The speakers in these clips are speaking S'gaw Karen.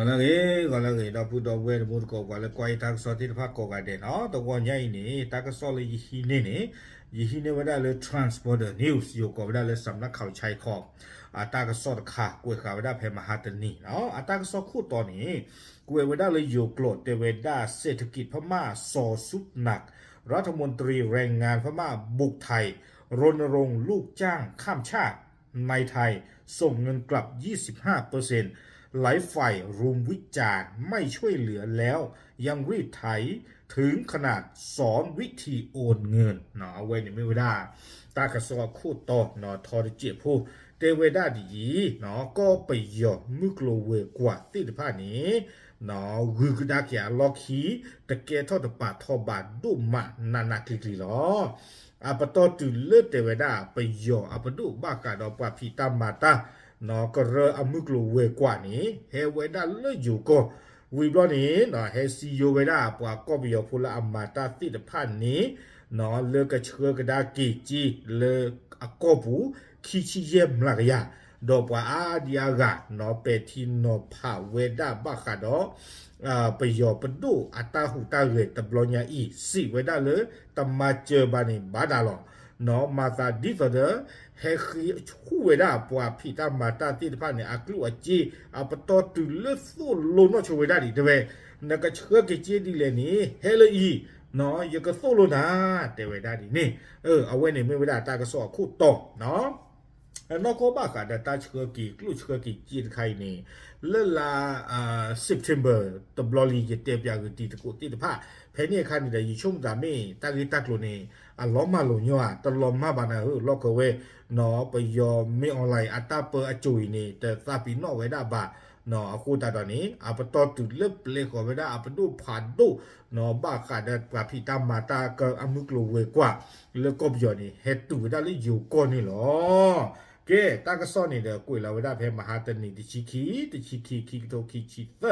ဂီၤလၢအဂ့ၤ ဂီၤလၢအဂ့ၤ ဒီပုၢ်ဒီဝဲၢ်တံၤသကိး ပှၤလၢကွၢ်ယတၢ်ကစီၣ်သ့ၣ်တဖၣ်ကိးဂၤဒဲးနီၤ, တဂီၤညါအံၤန့ၣ် တၢ်ကစီၣ်လၢယဟံးန့ၢ်န့ၣ် ယဟံးန့ၢ်ဝဲဒၣ်လၢ Trans Border News ယိၤကိးဝဲဒၣ်လၢ စၤနၢခီးဆဲးခီး အတၢ်ကစီၣ်တခါ ကွဲးဃာ်ဝဲဒၣ်ဖဲမဟါတနံၤနီၤ, အတၢ်ကစီၣ်ခိၣ်တီန့ၣ် ကွဲးဝဲဒၣ်လၢယိၤကျိာ်တဲဝဲဒၣ် เศรษฐกิจพม่าส่อสุดหนัก รัฐมนตรีแรงงานพม่าบุกไทย รณรงค์ลูกจ้างข้ามชาติ นายไทยส่งเงินกลับ ยี่สิบห้าเปอร์เซ็นต์ หลายฝ่ายรุมวิจารณ์ ไม่ช่วยเหลือแล้ว ยังรีดไถ ถึงขนาดสอนวิธีโอนเงิน အဝဲန့ၣ်မ့ၢ်ဝဲဒၣ် တၢ်ကစီၣ်အခိၣ်တီ ထီတစဲးဖိ တဲဝဲဒၣ်ဒ်အံၤ, ကီၢ်ပယီၤမုၢ်ကျိၤဝဲၤကွာ်သ့ၣ်တဖၣ်န့ၣ် ဂုၤကဒါက့ၤအလီၢ်ခံ တကဲထီၣ်တပာ်ထီၣ်ဘၣ်ဒိၣ်မးနးနးကျံၤကျံၤလီၤ. အပတီၢ်တုၤလၢတဲဝဲဒၣ် ပယီၤအပဒိၣ်ဘၣ်ဃးဒီးပှၤဖံးတၢ်မၤတၢ် ကရၢအမုၢ်ကျိၤဝဲၤကွာ်န့ၣ် ဟဲဝဲဒၣ်လၢယိၤကီၢ် ဝံၤဘျီန့ၣ် ဟဲစံယိဝဲဒၣ်ပှၤကီၢ်ပယီၤဖိလၢအမၤတၢ်သ့ၣ်တဖၣ်န့ၣ် လၢကဆှၢကဒါက့ၤက့လၢအကီၢ်ပူၤ ခံဆံယဲၢ်မျးကယၤ, ဒီးပှၤအါဒံအါဂၤ ပဲာ်ထံနီၤဖးဝဲဒၣ်ဘၣ်ဃးဒီး ပယီၤပဒိၣ်အတၢ်ဟူးတၢ်ဂဲၤတဘျီညါအံၤ စံးဝဲဒၣ်လၢ တမၤစၢၤဘၣ်န့ၣ်ဘၣ်ဒၣ်လီၤ. မၤသးဒ်သိးဒီး ဟဲဃ့ဆူၣ်ဝဲဒၣ်ပှၤဖံးတၢ်မၤတၢ်သ့ၣ်တဖၣ်န့ၣ် အကျိၣ်အစ့ အပတီၢ်တုၤလၢသိၣ်လိနီၢ်ဆိဝဲဒၣ်ဒံးတဲဝဲ, နကဆှၢက့ၤစ့ဒ်လဲၣ်န့ၣ် ဟဲလၢအံၤ ယကသိၣ်လိနၤ တဲဝဲဒၣ်ဒ်န့ၣ်, အဝဲန့ၣ်မ့ၢ်ဝဲဒၣ်တၢ်ကစီၣ်အခိၣ်တီ အနီၢ်ကီၢ်ဘၣ်ဃးဒီးတၢ်ဆှၢက့ၤကျိၣ်ဆှၢက့ၤစ့တခါအံၤန့ၣ် လၢလါ September တဘျီလံ ယတဲပၠးဂ့ၤတံၤသကိးသ့ၣ်တဖၣ် ဖဲန့ၣ်အခါန့ၣ်ဒီး ယဆိကမိၣ်သးမ့ၢ်တၢ်ဂ့ၢ်တၢ်ကျိၤန့ၣ် အလီၤမၢ်လိာ်ညီဧါ တလီၤမၢ်ဘၣ်နၤဧၢ လီၢ်ကဝဲ ပယီၤမ့ၢ် online အတၢ်ပၢအစိၤအံၤန့ၣ် တသးပ့ၤနီၣ်ဝဲဒၣ်ဘၣ် အဃိသတးဒီးန့ၣ် အပတီၢ်တုၤလၢပျဲဃီၤဝဲဒၣ်အပဒိၣ်ဖးဒိၣ် ဘၣ်ဃးဒီးပှၤဖံးတၢ်မၤတၢ်အမုၢ်ကျိၤဝဲၤကွာ် လၢကီၢ်ပယီၤန့ၣ် ဟဲတုၤဝဲဒၣ်လၢယိၤကီၢ်န့ၣ်လီၤ. ကဲ တၢ်ကစီၣ်န့ၣ်ဒီး ကွဲးလီၤဝဲဒၣ်ဖဲမဟါတနံၤ တဆံခံ တဆံခံ ခံကထိခံဆံ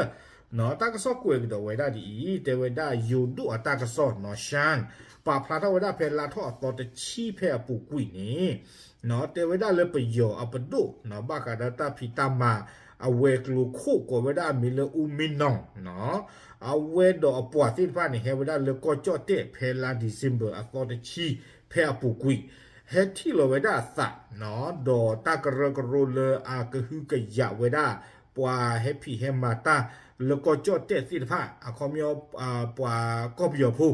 သၢ တၢ်ကစီၣ်ကွဲးကဒီးဝဲဒၣ်ဒ်အံၤ တဲဝဲဒၣ်ယိၤဒိၣ်အတၢ်ကစီၣ်နီၤ ရှၢၣ် ပာ်ဖျါထီၣ်ဝဲဒၣ်ဖဲလါထီၣ်အသီတဆံဖဲအပူၤကွံာ်န့ၣ် တဲဝဲဒၣ်လၢပယီၤအပဒိၣ် ဘၣ်ဃးဒီးတၢ်ဖံးတၢ်မၤ အဝဲၤကျိၤခိၣ်ကိးဝဲဒၣ်အမံၤလၢ အူမံနီၣ် အဝဲဒီးအပှၤသ့ၣ်တဖၣ်န့ၣ် ဟဲဝဲဒၣ်လၢကီၢ်ကၠီၣ်တဲၣ် ဖဲလါ December အသီတဆံ ဖဲအပူၤကွံာ် ဟဲထံၣ်လီၤဝဲဒၣ်အသး ဒီးတၢ်ကရၢကရိလၢအကဟုကယာ်ဝဲဒၣ် ပှၤဟဲဖံးဟဲမၤတၢ်လၢကီၢ်ကၠီၣ်တဲၣ်သ့ၣ်တဖၣ် အခီပညီ ပှၤကီၢ်ပယီၤဖိ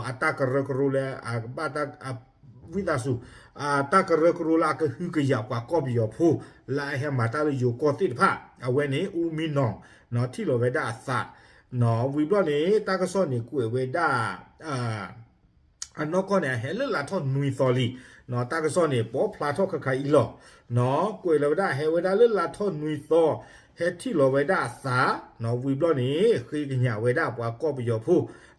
အတၢ်ကရၢကရိလၢအကဘၣ်တၢ် ဝံသးစူၤ တၢ်ကရၢကရိလၢအကဟုကယာ်ပှၤကီၢ်ပယီၤဖိ လၢအဟဲမၤတၢ်လၢယိၤကီၢ်သ့ၣ်တဖၣ် အဝဲန့ၣ် အူမံနီၣ် ထံၣ်လီၤဝဲဒၣ်အသး ဝံၤဘျီန့ၣ် တၢ်ကစီၣ်န့ၣ်ကွဲးဝဲဒၣ် အနီၢ်ကီၢ်န့ၣ် အဟဲလၢလါထီၣ်နွံသီလံ တၢ်ကစီၣ်န့ၣ် ပိာ်ဖျါထီၣ်ခါခါအံၤလီၤ. ကွဲးလီၤဝဲဒၣ် ဟဲဝဲဒၣ်လၢလါထီၣ်နွံသီ ဟဲထံၣ်လီၤဝဲဒၣ်အသး ဝံၤဘျီန့ၣ် ဃ့ကညးဝဲဒၣ်ပှၤကီၢ်ပယီၤဖိ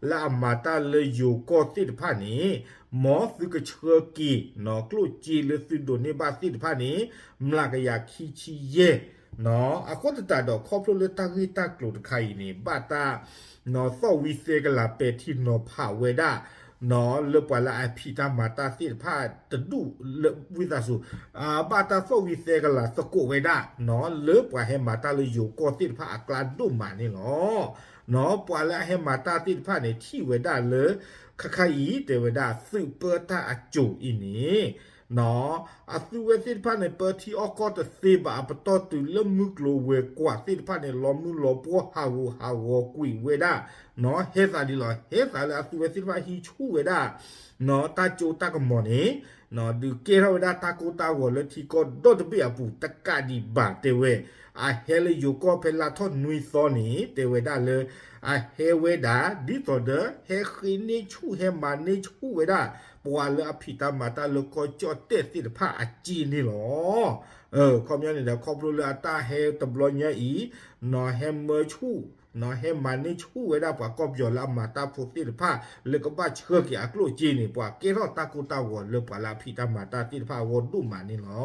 လၢအမၤတၢ်လၢယိၤကီၢ်သ့ၣ်တဖၣ်န့ၣ် မ်သုကဆှၢက့ၤ ကျိၣ်စ့လၢသုဒိးန့ၢ်ဘၣ်သ့ၣ်တဖၣ်န့ၣ် မျးကယၤခံဆံယဲၢ် အဃိသတးဒီး ခီဖျိလၢတၢ်ဂ့ၢ်တၢ်ကျိၤတခါအံၤန့ၣ် ဘၣ်တၢ် သီၣ်ဝံသဲကလၤပဲာ်ထံနီၤဖးဝဲဒၣ် လၢပှၤလၢအဖံးတၢ်မၤတၢ်သ့ၣ်တဖၣ်တဒူၣ်လၢဝံသးစူၤ ဘၣ်တၢ်သီၣ်ဝံသဲကလၤသကိးဝဲဒၣ် လၢပှၤဟဲမၤတၢ်လၢယိၤကီၢ်သ့ၣ်တဖၣ်အကျါဒိၣ်မးန့ၣ်လီၤ. ပှၤလၢအဟဲမၤတၢ်သ့ၣ်တဖၣ်န့ၣ် ထံၣ်ဝဲဒၣ်လၢ ခါခါအံၤ တဲဝဲဒၣ်သုးပၢတၢ်အစိၤအံၤန့ၣ် အသုဝဲသ့ၣ်တဖၣ်န့ၣ် ပၢထံအီၣ်ကီၢ်တသ့ဘၣ် အပတီၢ်တုၤလၢမုၢ်ကျိၤဝဲၤကွာ်သ့ၣ်တဖၣ်န့ၣ် လီၤမုၢ်လီၤပှီၢ်ဟးဂူာ်ဟးဂီၤကွံာ်ဝဲဒၣ် ဟဲသးဒ်လီၤ ဟဲသးလၢအသုဝဲသ့ၣ်တဖၣ်ဟံးဆူၣ်ဝဲဒၣ် တၢ်စိတၢ်ကမီၤန့ၣ် ဒုးကဲထီၣ်ဝဲဒၣ်တၢ်ကိၢ်တၢ်ဂီၤလၢထံကီၢ်ဒီတဘ့ၣ်အပူၤ တကးဒံးဘၣ်တဲဝဲ အဟဲလၢယိၤကီၢ်ဖဲလါထီၣ်နွံသီန့ၣ် တဲဝဲဒၣ်လၢ အဟဲဝဲဒၣ် ဒ်သိးဒီး ဟဲဃ့န့ၢ်ဆူၣ် ဟဲမၤန့ၢ်ဆူၣ်ဝဲဒၣ် ပှၤလၢအဖံးတၢ်မၤတၢ်လၢကီၢ်ကၠီၣ်တဲၣ်သ့ၣ်တဖၣ်အစ့န့ၣ်လီၤ. ခီပညီန့ၣ်ဒီး ခီဖျိလၢအတၢ်ဟဲတဘျီညါအံၤ နီၤဟဲမၤဆူၣ် နီၤဟဲမၤန့ၢ်ဆူၣ်ဝဲဒၣ်ပှၤကီၢ်ပယီၤလၢအမၤတၢ်ဖိသ့ၣ်တဖၣ် လၢကဘၣ်ဆှၢက့ၤအကျိၣ်အစ့န့ၣ် ပှၤကဲထီၣ်တၢ်ကိၢ်တၢ်ဂီၤလၢပှၤလၢအဖံးတၢ်မၤတၢ်သ့ၣ်တဖၣ်အဂီၢ်ဒိၣ်မးန့ၣ်လီၤ.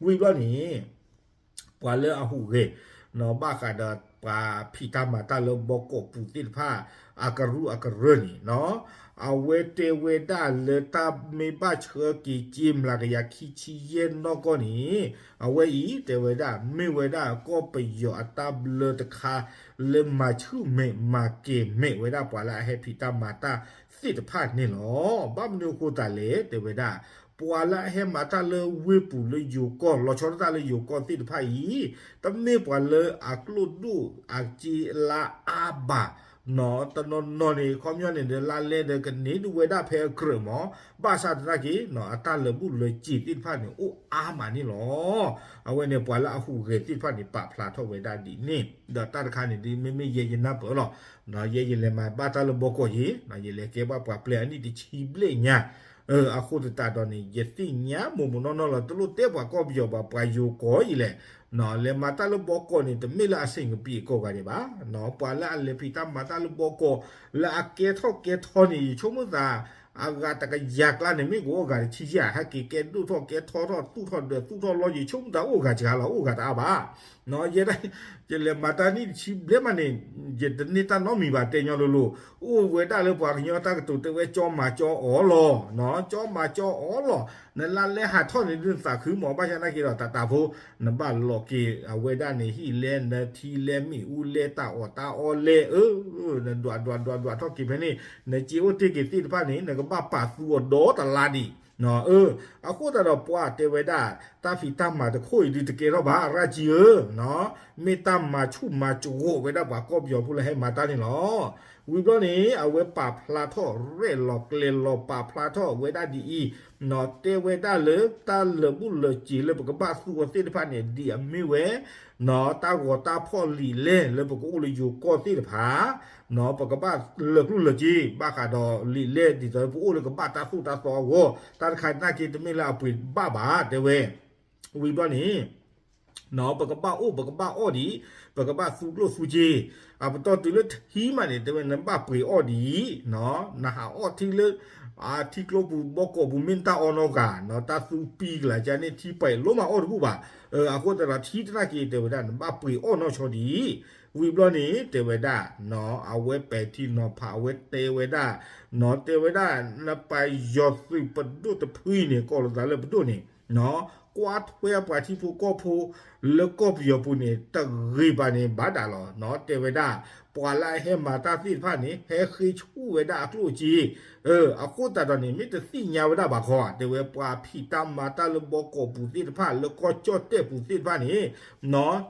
ဝံၤဘျီန့ၣ် ပှၤလၢအဟူးဂဲၤ ဘၣ်ဃးဒီး ပှၤဖံးတၢ်မၤတၢ်လၢဘီကီၢ်ပူၤသ့ၣ်တဖၣ် အကရူၢ်အကရၢန့ၣ်နီၤ, အဝဲတဲဝဲဒၣ်လၢတၢ်မ့ၢ်ဘၣ်ဆှၢက့ၤက့ၤမျးကယၤခံဆံယဲၢ်နီၢ်ကီၢ်န့ၣ် အဝဲအံၤတဲဝဲဒၣ် မ့ၢ်ဝဲဒၣ်ကီၢ်ပယီၤအတၢ်ဘျၢတခါ လၢမၤဆူၣ်မဲာ်မၤကဲၤမဲာ်ဝဲဒၣ်ပှၤလၢအဟဲဖံးတၢ်မၤတၢ်သ့ၣ်တဖၣ်န့ၣ်လီၤ. ဘၣ်မနုၤအဃိသတးလဲၣ် တဲဝဲဒၣ် ပှၤလၢအဟဲမၤတၢ်လၢဝ့ၢ်ပူၤလၢယိၤကီၢ် လီၤဆီဒၣ်တၢ်လၢယိၤကီၢ်သ့ၣ်တဖၣ်အံၤ တမ့ၢ်ပှၤလၢအကျိၣ်ဒိၣ်အစ့လါအါဘၣ်, နီၤ တနီၤနီၤန့ၣ် ခီပညီန့ၣ်ဒီး လါလဲဒီးကန့ၢ်ဒုးဝဲဒၣ်ဖဲအကြၢးမး, ဘၣ်ဆၣ်သနာ်က့ အတၢ်လၢာ်ဘူၣ်လၢာ်စ့ၤသ့ၣ်တဖၣ်န့ၣ် အိၣ်အါမးန့ၣ်လီၤ. အဝဲန့ၣ် ပှၤလၢအဟူးဂဲၤသ့ၣ်တဖၣ်န့ၣ် ပာ်ဖျါထီၣ်ဝဲဒၣ်ဒ်န့ၣ်, ဒီးတၢ်တခါန့ၣ်ဒ်မ့မ့ၢ်ယဲယနၢ်ပၢၢ်လီၤ. ယဲယလဲၤမၤဘၣ်တၢ်လၢဘီကီၢ်ယ့ၤ, ယလဲၤကဲဘၣ်ပှၤပျဲအနံၣ်တဆံဘျဲၣ်ညါ, အဃိသတးဒီးန့ၣ် ယသ့ၣ်ညါမိၢ်မိၢ်နီၢ်နီၢ်လီၤ, တလိၣ်တဲပှၤကီၢ်ပယီၤဘၣ် ပှၤယိၤကီၢ်အံၤလဲၣ်, လဲၤမၤတၢ်လၢဘီကီၢ်န့ၣ် တမ့ၢ်လၢအဆ့ၣ်ကပံးကိးဂၤဒဲးဘၣ်, ပှၤလၢအလဲၤဖံးတၢ်မၤတၢ်လၢဘီကီၢ် လၢအကဲထီၣ်ကဲထီန့ၣ် ယဆိကမိၣ်သး အဂၤတကယၤကျါန့ၣ် မ့ၢ်ကအိၣ်ဂၤတဆံယဲၢ် ဟဲက့ၤကဲဒိၣ်ထီၣ်ကဲထီထီၣ် သူၣ်ထီၣ်လီၤယံၤ ဆိကမိၣ်သးအိၣ်ဂၤစှၤလီၤ အိၣ်ဂၤတအါဘၣ်. ယဲဒၣ် ယလဲၤမၤတၢ်နံၣ်တဆံဘျဲၣ်မးန့ၣ် ယတန့ၢ်တၢ်နီတမံၤဘၣ် တဲညီလိၤလိၤ, အိၣ်ဝဲဒၣ်လၢပှၤကညီတၢ်ကတိၤတဲဝဲ ကၠီမၤကၠီအီၤလီၤ, ကၠီမၤကၠီအီၤလီၤ, နလါလဲဟးထီၣ်န့ၣ်ဒုးနသးခုမး ဘၣ်ဆၣ်သနာ်က့ဒီး တၢ်တၢ်ဖိ နဘၣ်လိးက့ၤအဝဲဒၣ်န့ၣ် ဟံၣ်လဲနထံလဲမ့ၣ်အူလဲတၢ်အီၣ်တၢ်အီလဲ အၢ နဒွးဒွးဒွးဒွးထီၣ်က့ၤဖဲန့ၣ် နစ့အိၣ်တ့ၢ်က့ၤသ့ၣ်တဖၣ်န့ၣ် နကဘၣ်ပာ်သူအီၤဒီတလါဒံး, အဃိသတးဒီးပှၤတဲဝဲဒၣ် တၢ်ဖံးတၢ်မၤတခိၣ်အံၤဒုးတကဲထီၣ်ဘၣ် ရၣ်ကံဧၢ, မ့ၢ်တၢ်မၤဆူၣ်မၤကဝီၤဝဲဒၣ်ပှၤကီၢ်ပယီၤဖိလၢဟဲမၤတၢ်န့ၣ်လီၤ. ဝံၤဘျီန့ၣ် အဝဲပာ်ဖျါထီၣ်ရဲၣ်လီၤကျဲၤလီၤ ပာ်ဖျါထီၣ်ဝဲဒၣ်ဒ်အံၤ, တဲဝဲဒၣ်လၢတၢ်လၢာ်ဘူၣ်လၢာ်စ့ၤလၢပကဘၣ်သူအီၤသ့ၣ်တဖၣ်န့ၣ် ဒ်အမ့ၢ်ဝဲ တၢ်ဂီၤတၢ်ဖီၣ်လံာ်လဲၢ်လၢပကအိၣ်လၢယိၤကီၢ်သ့ၣ်တဖၣ် ပကဘၣ်လၢာ်ကျိၣ်လၢာ်စ့ၤ ဘၣ်ဃးဒီးလံာ်လဲၢ်ဒ်သိးပအိၣ်လၢကဘၣ်တၢ်သိၣ်တၢ်သီအဂီၢ် တၢ်တခါနာ်က့တမ့ၢ်လၢအပှ့ၤဘၣ်ဘၣ် တဲဝဲ. ဝံၤဘျီန့ၣ် ပကဘၣ်အိၣ်ပကဘၣ်အီၣ်ဒံး, ပကဘၣ်သူကျိၣ်သူစ့, အပတီၢ်တုၤလၢထံမးန့ၣ် တဲဝဲနဘၣ်ပှ့ၤအီၣ်ဒံး, နဟးအီၣ်ထံလၢ ထံကျိပူၤဘီကီၢ်ပူၤ မ့ၢ်တၢ်အီၣ်နီတဂၤ, တၢ်သူပံကလၤကန့ၣ် ထံပှဲၤလိမးအီၣ်တဘူၣ်ဘၣ်. အဃိသတးဒီးထံသနာ်က့ တဲဝဲဒၣ် နဘၣ်ပှ့ၤအီၣ်နီၢ်ဆီဒံး. ဝံၤဘျီန့ၣ် တဲဝဲဒၣ် အဝဲပဲာ်ထံနီၤဖး အဝဲတဲဝဲဒၣ် တဲဝဲဒၣ် နပယီၤသုးပဒိၣ်တဖုအံၤန့ၣ် ကိးလိာ်သးလၢပဒိၣ်န့ၣ် ကွၢ်ထွဲပှၤထံဖိကီၢ်ဖိ လၢကီၢ်ပယီၤပူၤန့ၣ် တဂ့ၤဘၣ်န့ၣ်ဘၣ်ဒၣ်လီၤ. တဲဝဲဒၣ် ပှၤလၢအဟဲမၤတၢ်သ့ၣ်တဖၣ်န့ၣ် ဟဲဃ့ဆူၣ်ဝဲဒၣ်အကျိၣ်အစ့, အဃိသတးဒီးန့ၣ် မ့ၢ်တသ့ၣ်ညါဝဲဒၣ်ဘၣ်ခီဧါ, တဲဝဲ ပှၤဖံးတၢ်မၤတၢ်လၢဘီကီၢ်ပူၤသ့ၣ်တဖၣ် လၢကီၢ်ကၠီၣ်တဲၣ်ပူၤသ့ၣ်တဖၣ်န့ၣ်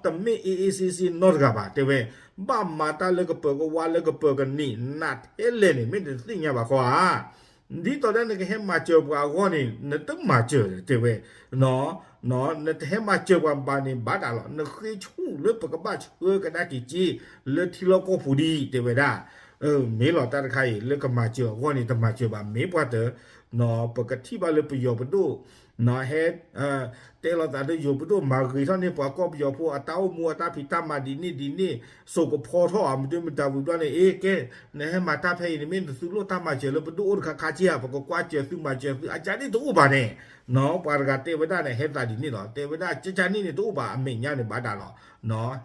တမ့ၢ်အ့ၣ်အ့ၣ်စ့စ့နီတဂၤဘၣ် တဲဝဲ, ဘၣ်မၤတၢ်လၢကပၢၤကဝါလၢကပၢၤကန့ၢ်နးထဲလဲၣ်န့ၣ် မ့ၢ်တသ့ၣ်ညါဘၣ်ခီဧါ. ဒ်သိးဒီးနကဟဲမၤစၢၤပှၤအဂီၢ်န့ၣ် နတမၤစၢၤတဲဝဲ, နတဟဲမၤစၢၤပှၤဘၣ်န့ၣ်ဘၣ်ဒၣ်လီၤ. နဃ့ဆူၣ်လၢပကဘၣ်ဆှၢကဒါက့ၤစ့ လၢထံလီၢ်ကီၢ်ပူၤဒံး တဲဝဲဒၣ်. မ့ၢ်လီၤ တၢ်တခါအံၤ လၢကမၤစၢၤအဂီၢ်န့ၣ် တမၤစၢၤဘၣ် မ့ၢ်ပှၤတၢ် ပကထံၣ်ဘၣ်လၢပယီၤပဒိၣ် ဟဲ တဲလိာ်သးလၢယိၤပဒိၣ်မၤဂ့ၤထီၣ်န့ၢ်ပှၤကီၢ်ပယီၤဖိ အတၢ်အိၣ်မူအတၢ်ဖံးတၢ်မၤဒ်န့ၣ်ဒ်န့ၣ် စိာ်ကဖီထီၣ်ဧါ မနုၤမတၤဝံၤဘျီန့ၣ် အ့ ကဲ နဟဲမၤတၢ်ဖဲအံၤန့ၣ် မ့ၢ်နသုးလိၣ်တၢ်မၤစၢၤလၢပဒိၣ်အိၣ်တခါခါက့ဧါ ပကကွၢ်စၢၤသုမၤစၢၤသု အကါဒ်တအိၣ်ဘၣ်န့ၣ် ပှၤတဂၤတဲဝဲဒၣ်န့ၣ် ဟဲသးဒ်န့ၣ်လီၤ. တဲဝဲဒၣ် ကကန့ၣ်န့ၣ် တအိၣ်ဘၣ် အမဲာ်ညါန့ၣ်ဘၣ်ဒၣ်လီၤ.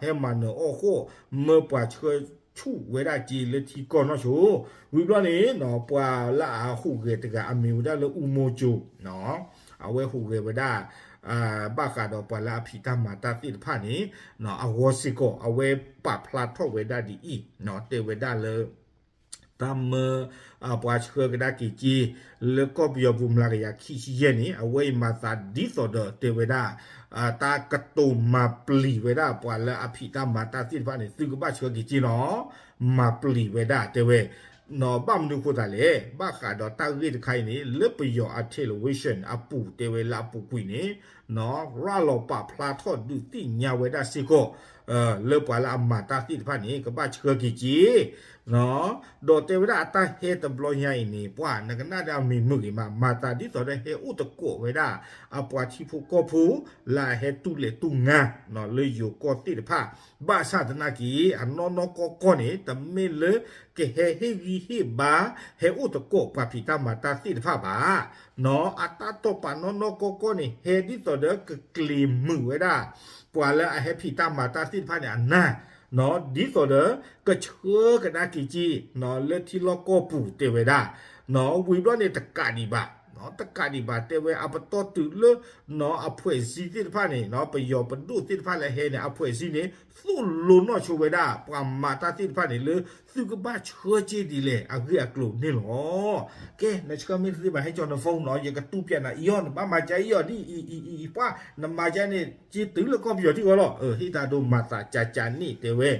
ဟဲမၤနၢၤအီၣ်ဃိၣ် မၢပှၤဆှၢဆူၣ်ဝဲဒၣ်က့ၤလၢထံကီၢ်နီၢ်ဆိ ဝံၤဘျီန့ၣ် ပှၤလၢအဟူးဂဲၤတဂၤ အမံၤဝဲဒၣ်လၢအူမိၢ်ကၠိ အဝဲဟူးဂဲၤဝဲဒၣ် ဘၣ်ဃးဒီးပှၤလၢအဖံးတၢ်မၤတၢ်သ့ၣ်တဖၣ်န့ၣ် အဂီၢ်စ့ၢ်ကီး အဝဲပာ်ဖျါထီၣ်ဝဲဒၣ်ဒ်အံၤ တဲဝဲဒၣ်လၢ တၢ်မၢ ပှၤဆှၢကဒါက့ၤက့ၤ လၢကီၢ်ပယီၤပူၤမျးကယၤခံဆံယဲၢ်န့ၣ် အဝဲအံၤမၤသးဒ်သိးဒီးတဲဝဲဒၣ် တၢ်ကတိၤမၤပျံၤဝဲဒၣ်ပှၤလၢအဖံးတၢ်မၤတၢ်သ့ၣ်တဖၣ်န့ၣ် သုကဘၣ်ဆှၢက့ၤက့ၤနီၤ မၤပျံၤဝဲဒၣ်တဲဝဲ ဘၣ်မနုၤအဃိသတးလဲၣ် ဘၣ်ဃးဒီးတၢ်ဂ့ၢ်တခါအံၤန့ၣ် လၢပယီၤအ television အပူၤတဲဝဲလၢအပူၤကွံာ်န့ၣ် ရၤလီၤပာ်ဖျါထီၣ်ဒုးသ့ၣ်ညါဝဲဒၣ်စ့ၢ်ကီး လၢပှၤလၢအမၤတၢ်သ့ၣ်တဖၣ်န့ၣ် ကဘၣ်ဆှၢက့ၤက့ၤ ဒီးတဲဝဲဒၣ်အတၢ်ဟဲတဘျီညါအံၤန့ၣ် ပှၤနကနၣ်ဒီးအမံၤမုာ်ဂ့ၤမး မၤသးဒ်သိးဒီးဟဲအိၣ်သကိးဝဲဒၣ် အပှၤထံဖိကီၢ်ဖိ လၢအဟဲတူၢ်လဲၤတူၢ်ငါ လၢယိၤကီၢ်သ့ၣ်တဖၣ် ဘၣ်ဆၣ်သနာ်က့ အနီၢ်နီၢ်ကီၢ်ကီၢ်န့ၣ် တမ့ၢ်လၢကဟဲဟ့ၣ်ဂံၢ်ဟ့ၣ်ဘါ ဟဲအိၣ်သကိးပှၤဖံးတၢ်မၤတၢ်သ့ၣ်တဖၣ်ဘၣ်. အတၢ်တိာ်ပာ်နီၢ်နီၢ်ကီၢ်ကီၢ်န့ၣ် ဟဲဒ်သိးဒီးကကျ့ၤမုာ်ဝဲဒၣ် ပှၤလၢအဟဲဖံးတၢ်မၤတၢ်သ့ၣ်တဖၣ်န့ၣ်အနၢ် ဒ်သိးဒီး ကဆှၢကဒါက့ၤက့ၤ လၢထံလီၢ်ကီၢ်ပူၤတဲဝဲဒၣ်, ဝံၤဘျီန့ၣ်တကးဒံးဘၣ်, တကးဒံးဘၣ်တဲဝဲအပတီၢ်တုၤလၢ အဖှဲးစံသ့ၣ်တဖၣ်န့ၣ် ပယီၤပဒိၣ်သ့ၣ်တဖၣ်လၢဟဲန့ၣ် အဖှဲးစံန့ၣ် သိၣ်လိနီၣ်ဆိဝဲဒၣ် ပှၤမၤတၢ်သ့ၣ်တဖၣ်န့ၣ်လၢ သုကဘၣ်ဆှၢက့ၤဒ်လဲၣ်အဂ့ၢ်အကျိၤန့ၣ်လီၤ. ကဲ နဆှၢမ့ၢ်တသ့ဘၣ် ဟဲကၠီန phone နီၤ ယကတူၢ်ပျးနၤအံၤအီၤ နဘၣ်မၤကါအံၤအီၤဒ်အံၤအံၤအံၤအံၤပှၢ် နမၤကါန့ၣ် က့ၤတုၤလၢကီၢ်ပယီၤထံဂီၤလီၤ. ဟ့ၣ်တၢ်ဒိမၤသးကၠးကၠးန့ၣ်တဲဝဲ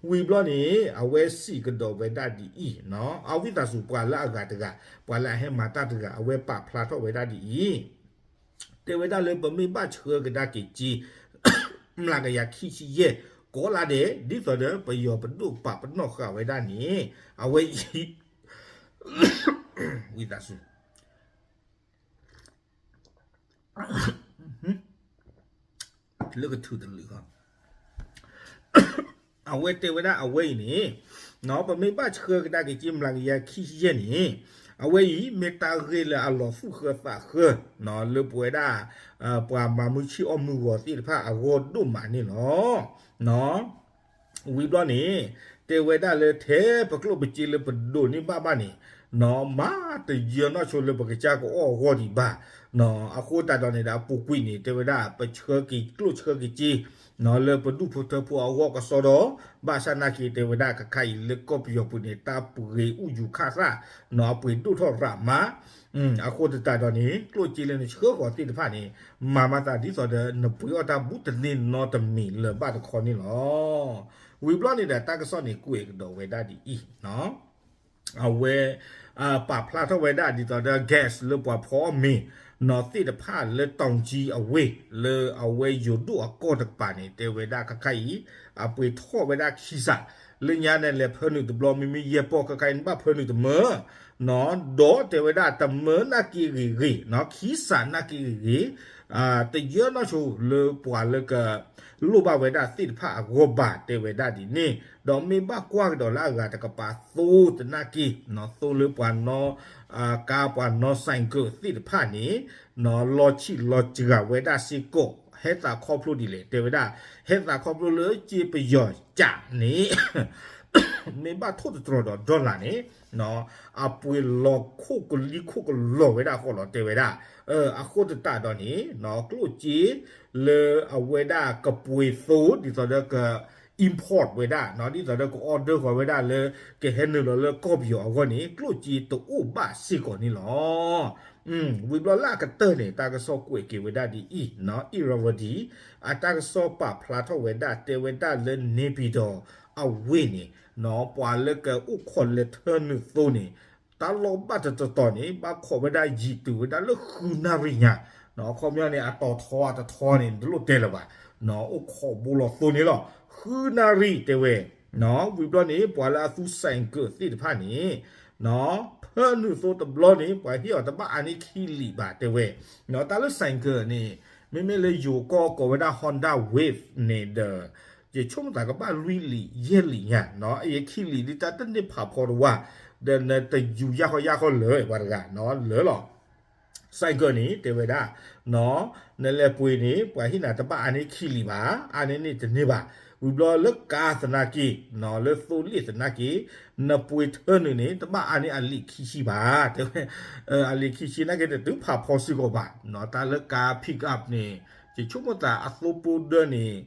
ဝံၤဘျီန့ၣ် အဝဲစံးကဒီးဝဲဒၣ်ဒ်အံၤ, အဝံသးစူၤ ပှၤလၢအဂၤတဂၤ ပှၤလၢအဟဲမၤတၢ်တဂၤ အဝဲပာ်ဖျါထီၣ်ဝဲဒၣ်ဒ်အံၤ, တဲဝဲဒၣ်လၢပမ့ၢ်ဘၣ်ဆှၢကဒါက့ၤက့ၤ မျးကယၤခံဆံယဲၢ် ကိးလါဒဲး ဒ်သိးဒီးပယီၤပဒိၣ်ပာ်ပနီၣ်ဃာ်ဝဲဒၣ်န့ၣ် အဝဲအံၤ ဝံသးစူၤ လၢကထုးတလုာ်ဃီ အဝဲတဲဝဲဒၣ်အဝဲအံၤန့ၣ် ပမ့ၢ်ဘၣ်ဆှၢကဒါက့ၤက့ၤမျးကယၤခံဆံယဲၢ်န့ၣ် အဝဲအံၤမ့ၢ်တၢ်ဂ့ၢ်လၢအလီၤသူၣ်ဃၢသးဃၢ လၢပဝဲဒၣ် ပှၤမၤမုၢ်ဆ့ၣ်အီၣ်မုၢ်ဂီၤသ့ၣ်တဖၣ်အဂီၢ်ဒိၣ်မးန့ၣ်လီၤ. ဝံၤဘျီန့ၣ် တဲဝဲဒၣ်လၢထဲပကျိၣ်ပစ့လၢပဒိးန့ၢ်ဘၣ်ဘၣ်န့ၣ် မၤတယၢၤနီၢ်ဆိလၢပကစၢ်ကအီၣ်အဂီၢ်ဒံးဘၣ်. အဃိသတးဒီးန့ၣ်ဒီး အပူၤကွံာ်န့ၣ် တဲဝဲဒၣ် ပဆှၢက့ၤကျိၣ်ဆှၢက့ၤစ့ လၢပဒူၣ်ဖိထၢဖိအဂီၢ်ကစီဒီး ဘၣ်ဆၣ်နာ်က့ၤတဲဝဲဒၣ် ခဲခါအံၤလၢကီၢ်ပယီၤပူၤန့ၣ် တၢ်ပှ့ၤအူယူၤခၣ်သၣ် အပှ့ၤဒိၣ်ထီၣ်ရးမး အဃိသတးဒီးန့ၣ် ကျိၣ်စ့လၢနဆှၢဃီၤသ့ၣ်တဖၣ်န့ၣ် မၤမၤသးဒ်သိးဒီး နပှ့ၤအီၣ်တၢ်ဘူးတန့ၢ်နီတမံၤလၢၤဘၣ်တခီန့ၣ်လီၤ. ဝံၤဘျီန့ၣ်ဒီး တၢ်ကစီၣ်န့ၣ်ကွဲးကဒီးဝဲဒၣ်ဒ်အံၤ အဝဲ ပာ်ဖျါထီၣ်ဝဲဒၣ်ဒ်သိးဒီး gas လၢပှၤဖီအီၣ်မ့ၤ နီၢ်သ့ၣ်တဖၣ်လၢ တောင်ကြီး အဝ့ၢ် လၢအဝဲယိၤဒိၣ်အကီၢ်တကပၤန့ၣ် တဲဝဲဒၣ်ခဲခါအံၤ အပှ့ၤထီၣ်ဝဲဒၣ်ခံစး လၢညါန့ၣ်လဲၤဖၢနုာ်တဘျီ မ့မ့ၢ်ယဲၢ်ပီၢ်ခဲခါအံၤ နဘၣ်ဖၢနုာ်တမၢ ဒီးတဲဝဲဒၣ်တမၢနာ်က့ဂ့ၤဂ့ၤ ခံစးနာ်က့ဂ့ၤဂ့ၤ တယၢၤနီၢ်ဆိလၢပှၤလၢက လိၣ်ဘၣ်ဝဲဒၣ်သ့ၣ်တဖၣ်အဂီၢ်ဘၣ် တဲဝဲဒၣ်ဒ်န့ၣ် ဒီးမ့ၢ်ဘၣ်ကွၢ်ကဒီးလၢအဂၤတကပၤသိသနာ်က့ သိလၢပှၤနီၣ် ကါပှၤနီၣ် ဆိုင်ကယ် သ့ၣ်တဖၣ်န့ၣ် နီၣ်လီၤဆံးလီၤစှၤဝဲဒၣ်စ့ၢ်ကီး ဟဲသးခီဖျိဒ်လဲၣ် တဲဝဲဒၣ် ဟဲသးခီဖျိလၢစ့ပယီၤကးန့ၣ် မ့ၢ်ဘၣ်ထိၣ်သတြီၤဒီး dollar န့ၣ် အပှ့ၤလီၤခိၣ်ကလံၤခိၣ်ကလီၤဝဲဒၣ်ဃီလီၤ တဲဝဲဒၣ် အဃိသတးဒီးန့ၣ် ကျိၣ်စ့လၢအဝဲဒၣ်ကပှ့ၤသိ ဒ်သိးဒီးက import ဝဲဒၣ် ဒ်သိးဒီးက order ဃီၤဝဲဒၣ်လၢ ကဟဲနုာ်လီၤလၢကီၢ်ပယီၤအဂီၢ်န့ၣ် ကျိၣ်စ့တအိၣ်ဘၣ်စ့ၢ်ကီးန့ၣ်လီၤ. ဝံၤဘျီလၢအကတၢၢ်န့ၣ် တၢ်ကစီၣ်ကွဲးက့ၤဝဲဒၣ်ဒ်အံၤ Irrawaddy အတၢ်ကစီၣ်ပာ်ဖျါထီၣ်ဝဲဒၣ် တဲဝဲဒၣ်လၢ နေပြည်တော် အဝ့ၢ်န့ၣ် ပှၤလၢကအိၣ်ခိးလဲၤထၢနုာ်သိန့ၣ် တၢ်လီၢ်ဘၣ်တတီၤတီၤန့ၣ် ဘၣ်ခိးဝဲဒၣ်ယံာ်တုၤဝဲဒၣ်လၢဃုနၣ်ရံၣ်ညါ အခီပညီန့ၣ် အတီၤထီအတထီန့ၣ် နတလိၣ်တဲလၢၤဘၣ် အိၣ်ခိးဘိလီၤသိန့ၣ်လီၤ ဃုနၣ်ရံၣ်တဲဝဲ ဝံၤဘျီန့ၣ် ပှၤလၢအသူ ဆိုင်ကယ် သ့ၣ်တဖၣ်န့ၣ် ဖၢနုာ်သိတဘျီန့ၣ် ပှၤဟ့ၣ်အီၤတဘၣ်အါန့ၢ်ခံလံာ်ဘၣ်တဲဝဲ တၢ်လၢ ဆိုင်ကယ် န့ၣ် မ့မ့ၢ်လၢယိၤကီၢ်ကိးဝဲဒၣ် Honda Wave န့ၣ်ဒီး ယဆိကမိၣ်သးကဘၣ်လွံၢ်လံာ်ယဲၢ်လံာ်ညါ အယဲၢ်ခံလံာ်ဒ်တၢ်တန့ၢ်ဖးဖီတဝါ ဒီးနတယူၤယၢ်ဃီယၢ်ဃီလၢၤပှၤတဂၤ လၢလီၤ ဆိုင်ကယ် န့ၣ် တဲဝဲဒၣ် နလဲၤပှ့ၤန့ၣ် ပှၤဟ့ၣ်နၤတဘၣ်အါန့ၢ်ခံလံာ်ဘၣ် အါန့ၢ်န့ၣ်တန့ၢ်ဘၣ် ဝံၤဘျီလၢကါသနာ်က့ လၢသိလ့ၣ်သနာ်က့ နပှ့ၤထၢနုာ်န့ၣ် တဘၣ်အါန့ၢ်အလံာ်ခံဆံဘၣ် တဲဝဲ အလံာ်ခံဆံနာ်က့တတုၤဖးဖီစ့ၢ်ကီးဘၣ် တၢ်လၢကါ pick up န့ၣ် ယဆိကမိၣ်သးအသိဖိဒၢန့ၣ်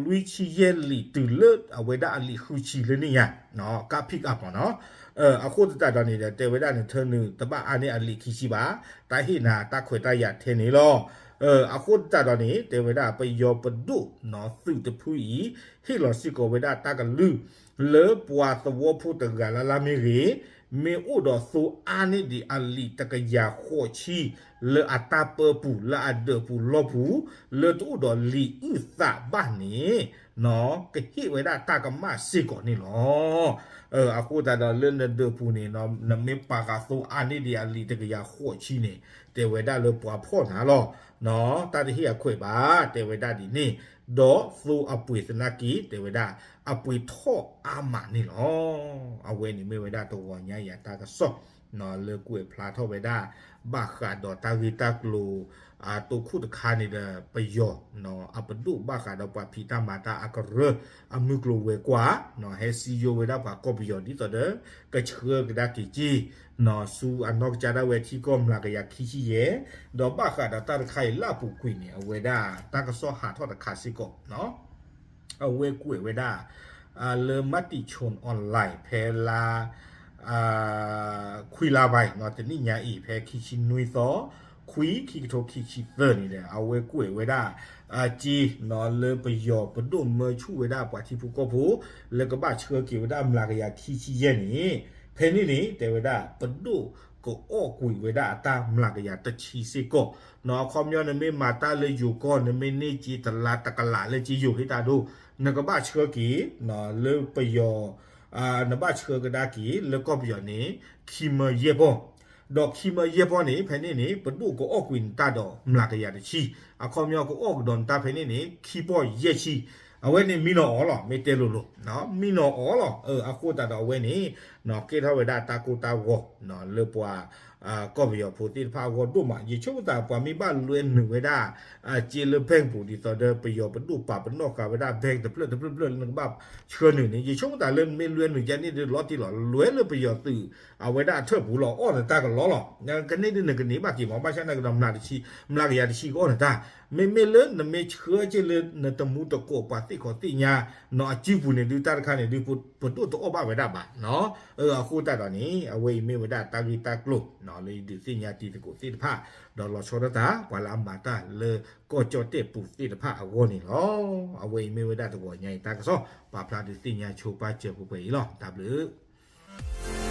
လွံၢ်ဆံယဲၢ်လံာ်တုၤလၢအဝဲဒၣ်အလံာ်ဃုဆံလၢန့ၣ်ညါ ကါ pick up မ့ၢ်နီၤ အဃိသတးဒီးန့ၣ်ဒီး တဲဝဲဒၣ်န့ၣ် ထၢနုာ်တဘၣ်အါန့ၢ်အလံာ်ခံဆံဘၣ် တၢ်ဟ့ၣ်နၤတၢ်ခွဲးတၢ်ယာ်ထဲန့ၣ်လီၤ. အဃိသတးဒီးန့ၣ် တဲဝဲဒၣ် ပယီၤပဒိၣ်နီၤသုးတဖုအံၤ ဟ့ၣ်လီၤစ့ၢ်ကီးဝဲဒၣ်တၢ်ကလုၢ် လၢပှၤသဝီဖိတဂၤလၢ်လၢ်မ့ၢ်ဂ့ၤ မ့ၢ်အိၣ်ဒီးသိအါန့ၢ်ဒံးအလံာ်တကယၤဃိးဆံ လၢအတၢ်ပၢပူၤ လၢအဒၢးပူၤလီၢ်ပူၤ လၢတအိၣ်ဒီးလံာ်အုၣ်သးဘၣ်န့ၣ် ကဟ့ၣ်ဝဲဒၣ်တၢ်ကမၣ်စ့ၢ်ကီးန့ၣ်လီၤ. အဃိသတးဒီးလၢနဒၢးပူၤန့ၣ် နမ့ၢ်ပာ်ဃာ်သိအါန့ၢ်ဒံးအလံာ်တကယၤဃိးဆံန့ၣ် တဲဝဲဒၣ်လၢပှၤဖီၣ်နၤလီၤ. တၢ်တဟ့ၣ်အခွဲးဘၣ် တဲဝဲဒၣ်ဒ်န့ၣ် ဒီးသိအပှ့ၤသနာ်က့ တဲဝဲဒၣ် အပှ့ၤထီၣ်အါမးန့ၣ်လီၤ. အဝဲန့ၣ်မ့ၢ်ဝဲဒၣ်တဂီၤညါယၤတၢ်ကစီၣ် လၢကွဲးဖျါထီၣ်ဝဲဒၣ် ဘၣ်ဃးဒီးတၢ်ဂ့ၢ်တၢ်ကျိၤ တိခိၣ်တခါန့ၣ်ဒီး ပယီၤ အပဒိၣ်ဘၣ်ဃးဒီးပှၤဖံးတၢ်မၤတၢ်အကရၢ အမုၢ်ကျိၤဝဲၤကွာ် ဟဲစံယိဝဲဒၣ်ပှၤကီၢ်ပယီၤဒ်သိးဒီး ကဆှၢကဒါက့ၤက့ၤ ဆူအနီၢ်ကစၢ်ဒၣ်ဝဲထံကီၢ်မျးကယၤခံဆံယဲၢ်, ဒီးဘၣ်ဃးဒီးတၢ်တခါအံၤ လၢအပူၤကွံာ်န့ၣ် အဝဲဒၣ်တၢ်ကစီၣ်ဟးထီၣ်တခါစ့ၢ်ကီး အဝဲကွဲးဝဲဒၣ် လၢ Matichon Online ဖဲလါ ခွံလါဘၣ် တနံၣ်ညါအံၤ ဖဲခံဆံနွံသီ ခွံ ခံကထိခံဆံသၢန့ၣ်ဒီး အဝဲကွဲးဝဲဒၣ် က့ လၢပယီၤပဒိၣ်မၢဆူၣ်ဝဲဒၣ်ပှၤထံဖိကီၢ်ဖိ လၢကဘၣ်ဆှၢက့ၤဝဲဒၣ်မျးကယၤခံဆံယဲၢ်န့ၣ် ဖဲန့ၣ်န့ၣ် တဲဝဲဒၣ် ပဒိၣ်ကအီၣ်ကွံာ်ဝဲဒၣ်အတၢ်မျးကယၤတဆံစ့ၢ်ကီး အခီပညီနမ့ၢ်မၤတၢ်လၢယိၤကီၢ် နမ့ၢ်န့ၢ်က့ၤတလါတကလးလၢက့ၤယိၤဟ့ၣ်တၢ်ဒိၣ် နကဘၣ်ဆှၢက့ၤ လၢပယီၤ နဘၣ်ဆှၢကဒါက့ၤ လၢကီၢ်ပယီၤန့ၣ် ခံမၢယဲၢ်ပီၢ် ဒီးခံမၢယဲၢ်ပီၢ်န့ၣ် ဖဲန့ၣ်န့ၣ် ပဒိၣ်ကအီၣ်ကွံာ်နတၢ်ဒီးမျးကယၤတဆံ အခီပညီကအီၣ်ကဒီးနတၢ်ဖဲန့ၣ်န့ၣ် ခံပီၢ်ယဲၢ်ဆံ အဝဲန့ၣ်မံနီၤအီၤလီၤ မ့ၢ်တဲလိၤလိၤ မံနီၤအီၤလီၤ အဃိသတးဒီးအဝဲန့ၣ် ကဲထီၣ်ဝဲဒၣ်တၢ်ကိၢ်တၢ်ဂီၤ လၢပှၤ ကီၢ်ပယီၤဖိသ့ၣ်တဖၣ်အဂီၢ်ဒိၣ်မး ယဆိကမိၣ်သးပှၤမ့ၢ်ဘၣ်လွဲနုာ်ဝဲဒၣ် က့လၢ bank ပူၤ ဒ်သိးဒီးပယီၤပဒိၣ်ပာ်ပနီၣ်ဃာ်ဝဲဒၣ် bank တဖျၢၣ်တဖျၢၣ်တဖျၢၣ်လၢနကဘၣ်ဆှၢနုာ်န့ၣ် ယဆိကမိၣ်သးလၢနမ့ၢ်လွဲနုာ်ကန့ၣ်ဒုးလီၤတံၢ်လီၤ လွဲလၢပယီၤသုး အဝဲဒၣ်အထၢၣ်ပူၤလီၤ အီၣ်နတၢ်ကလီလီၤ ကန့ၣ်ဒုးနကန့ၢ်ဘၣ်က့ၤမး ဘၣ်ဆၣ်နာ်က့ဒီးမျးတဆံ မျးကယၤတဆံကအီၣ်နတၢ် မ့မ့ၢ်လၢနမ့ၢ်ဆှၢက့ၤလၢနတမူတကိးပှၤသ့ၣ်ခီသ့ၣ်ညါ နီၤအစုပူၤန့ၣ်ဒုးတၢ်တခါန့ၣ်ဒုး ပဒိၣ်တအီၣ်ဘၣ်ဝဲဒၣ်ဘၣ် အဃိသတးဒီးန့ၣ် အဝဲအံၤမ့ၢ်ဝဲဒၣ်တၢ်ဂ့ၢ်တၢ်ကျိၤ လၢယဒုးသ့ၣ်ညါတံၤသကိးသ့ၣ်တဖၣ် ဒီးလီၤဆီဒၣ်တၢ် ပှၤလၢအမၤတၢ်လၢကီၢ်ကၠီၣ်တဲၣ်ပူၤသ့ၣ်တဖၣ်အဂီၢ်န့ၣ်လီၤ. အဝဲအံၤမ့ၢ်ဝဲဒၣ်တဂီၤညါအံၤတၢ်ကစီၣ် ပာ်ဖျါဒုးသ့ၣ်ညါဆိပာ်စၢၤပှဲၤပှဲၤအံၤလီၤ. တၢ်ဘျုး